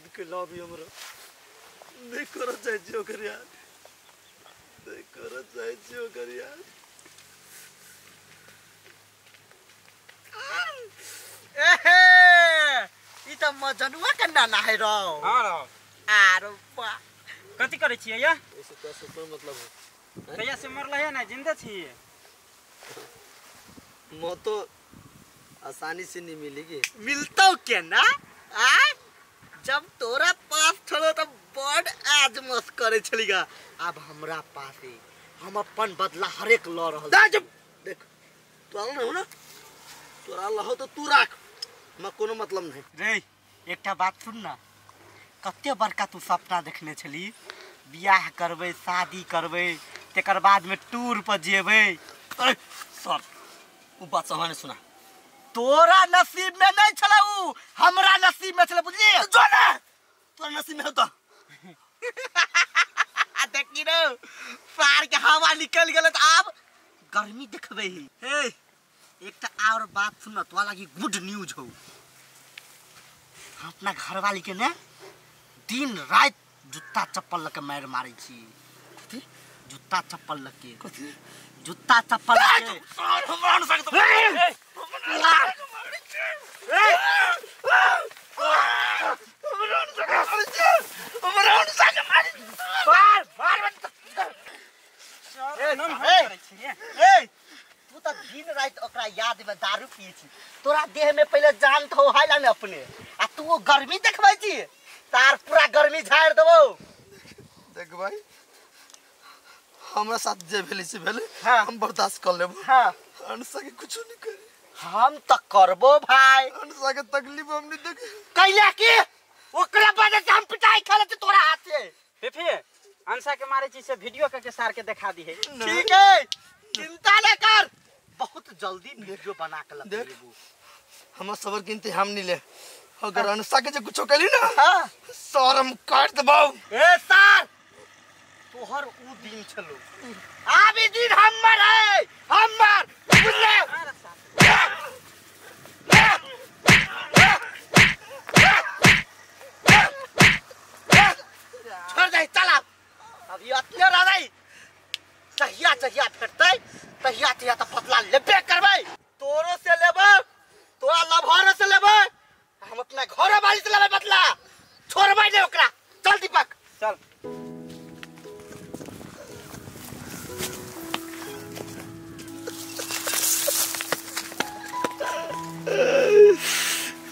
बर्बाद केला अभी हमरा नहीं करऽ चाहै छी ओकर याद नहीं करऽ चाहै छी ओकर याद। एहे ई त मजनुआ के नाना है रौ। हां रौ। आरो बा कथि करै छियै या? ऐसे तो से कोई मतलब है कहिया से मरल है ना जिंदा छी? मौत तो आसानी से नहीं मिलेगी। मिलतो के ना आ जब तोरा पास छलो त बड़ आजमस करे छलीगा, अब हमरा पास है हम अपन बदला हरेक ल रहल। देख तोरा न हो ना तोरा लहो तो तू राख हमरा कोनो मतलब नहीं। रे एकटा बात सुन ना, कते बड़का तू सपना देखने छली बियाह करबै शादी करबै तेकर बाद में टूर पर जेबै। अरे सर उ बात सब ने सुना। तोरा नसीब में नहीं छला उ, हमरा नसीब में छला बुझली? जो ना तोरा नसीब में होता। देखी रे सार के हवा निकल गेल त आब गर्मी देखबै ही। हे एकटा और बात सुन, तोरा लागि गुड न्यूज हो। हम अपना घरवाली के ने दिन रात जुत्ता चप्पल लके मार मारै छी। कथि? जुत्ता चप्पल लके। कथि? जुत्ता चप्पल लके। सर हमरा न सकत। तू त दिन रात ओकरा याद में दारू पिए छी, तोरा देह में पहले जान तो है ना अपने, आ तू वो गर्मी देखबै छी तार पूरा गर्मी झाड़ देबो। देख भाई हमरा साथ जे भेलै से भेलै। हाँ। हम बर्दाश्त कर लेबो। हाँ। अनसा के कुछ नहीं करे। हम त करबो भाई। अनसा के तकलीफ हम नहीं देखे कैला के ओकरा वजह से हम पिटाई खा लेते तोरा हाथ से। फिफी अनसा के मारे छी से वीडियो करके सार के दिखा दी है। ठीक है चिंता न कर, बहुत जल्दी वीडियो बना के लग लेबो। हम सबर के इंतजाम नहीं ले, अगर अनसा के जे कुछो कली ना। हाँ। सर हम काट देबो। ए सर तोहर उ दिन छलो, आब ई दिन हमर है हमर, बुझले? छोड़ दे चल अब अभी अतने रह गई। तहिया तहिया फेटतै तहिया तहिया त बदला लेबे करबै। तोरो से लेबै, तोरा लभरो से लेबै, हम अपना घरे वाली से लेबै बदला, छोड़बै नै ओकरा। चल दीपक चल।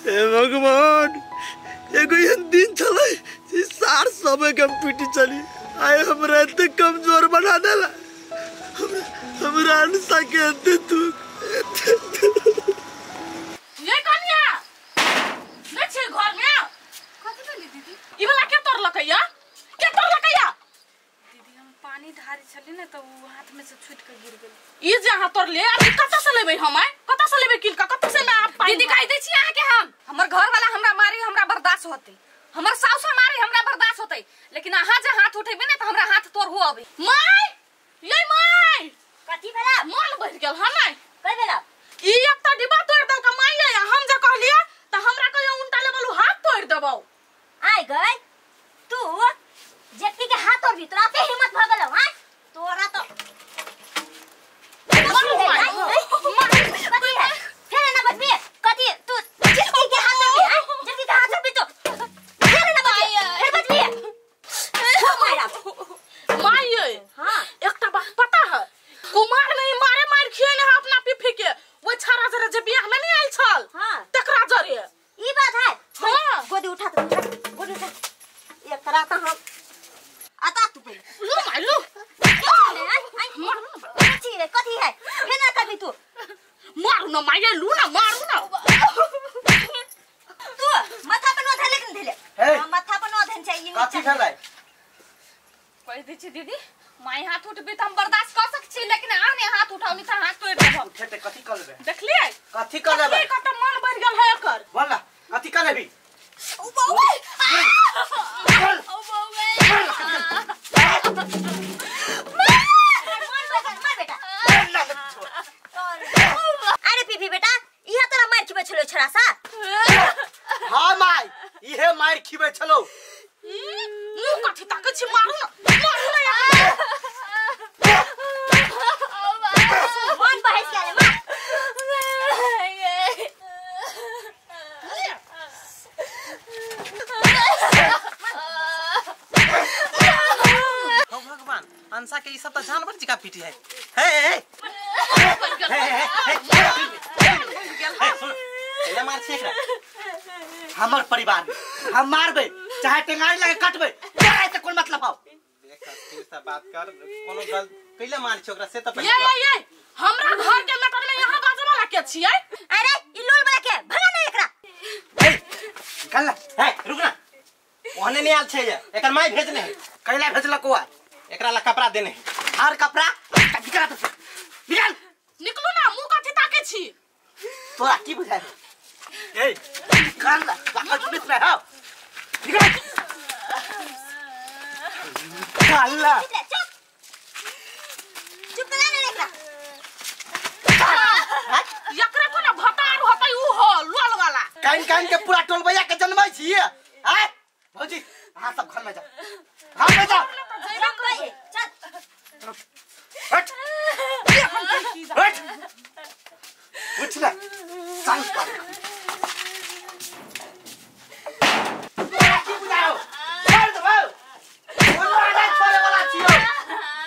हे भगवान एगो एहन दिन छलै जे सार समय के हम पीटी चली, आइ हमरा एते कमजोर बना देला। हमरा अनसा के एते दुख ये कन्या नै छै घर में। कथि भेलै दीदी? ई वाला के तोड़लकै या? के तोड़लकै या? दीदी हम पानी ढारी छली ने त उ हाथ में से छूट के गिर गेल। ई जे अहाँ तोड़लियै अभी कतऽ से लेबै हम? आइ कतऽ से लेबै किन के? कतऽ से ना पानी? दीदी कहि दै छी अहाँ के हम हमर घर वाला हमरा मारी हमरा बर्दाश्त होतै, हमर साउस मारी हमरा बर्दाश्त होतै, लेकिन अहाँ जे हाथ उठेबै ने त हमरा हाथ तोड़हो अबै। My ये my कथि भेला? मन बढ़ गेल हन नै कइ भेला? ई एकटा डिब्बा तोड़ देलक my, हम जे कहलियै त हमरा कहियो उनटा लेबल हाथ तोड़ देबौ। आइ गई तू जेटकी के हाथ तोड़बी तोरा पे हिम्मत भ गेलौ? हां तोरा तो कथि है फेर ना बचबी कथि तू जेटकी के हाथ तोड़बी? हां जेटकी के हाथ तोड़बी तो फेर ना बचबी, फेर बचबी मारा my. हां एकटा बात पता है कुमार नहीं मारे मार खिए ने अपना पिफी के वो छारा जरे जे बियाह में नहीं आयल छल। हां तकरा जरे ई बात है। हां गोदी उठा त उठा गोदी उठा एकरा त हम आता तू पहिले लू my लू कथि है कथि है फेर ना करबी तू मारू ना my लू ना मारू ना तू माथा पर न धैले के धैले माथा पर न धैन चाहिए। कथि भेलै? कहि दै छी दीदी my हाथ उठबी त हम बर्दाश्त कर सक छी, लेकिन अहाँ ने हाथ उठाउ नहीं त हाथ तोड़ देब। उठेते कथि कर लेबै? देखलियै कथि कर लेबै? कत मन बढ़ गेल है एकर। बोल ना कथि कर लेबी? ओ बौआ ओ बौआ मार बेटा। अरे पीपी बेटा इहा तोरा मार खिबै छलो छोरा सा? हां my इहे मार खिबै जीवे छलो मुंह कथि ताकै छी मारू न मारू न यार मन बहस गेल मार हो भगवान अंसा के ई सब त जानवर जी का पीटी है। हे हे हे सुन पहले मार छी एकरा हमर परिवार हम मारबे चाहे टेंगारी लगे कटबे तोरा से कोन मतलब आओ देख फिर से बात कर कोनो गलत कैला मार छी ओकरा से त ये ये ये हमरा घर के मैटर में यहां बाजै वाला के छियै। अरे ई लोल वाला के भगा ना एकरा। ए निकल ना हे रुक ना ओहने नहीं आल छै एकर माई भेजने है। कैला भेजलक कोआ एकरा ला कपड़ा देने है हर कपड़ा निकल तो निकल निकलू ना मुंह कथि ताकै छी तोरा की बुझाय ए निकल ना बाका जुलिस में हो निकल निकल ना चुप चुप करा ना एकरा। एकरा कोना भतार होतै उ हो लोल वाला कान कान के पूरा टोलबैया के जनमै छी आय भौजी अहाँ सब घर में जाओ घर में जाओ चल हट हट उठ ना चल पर।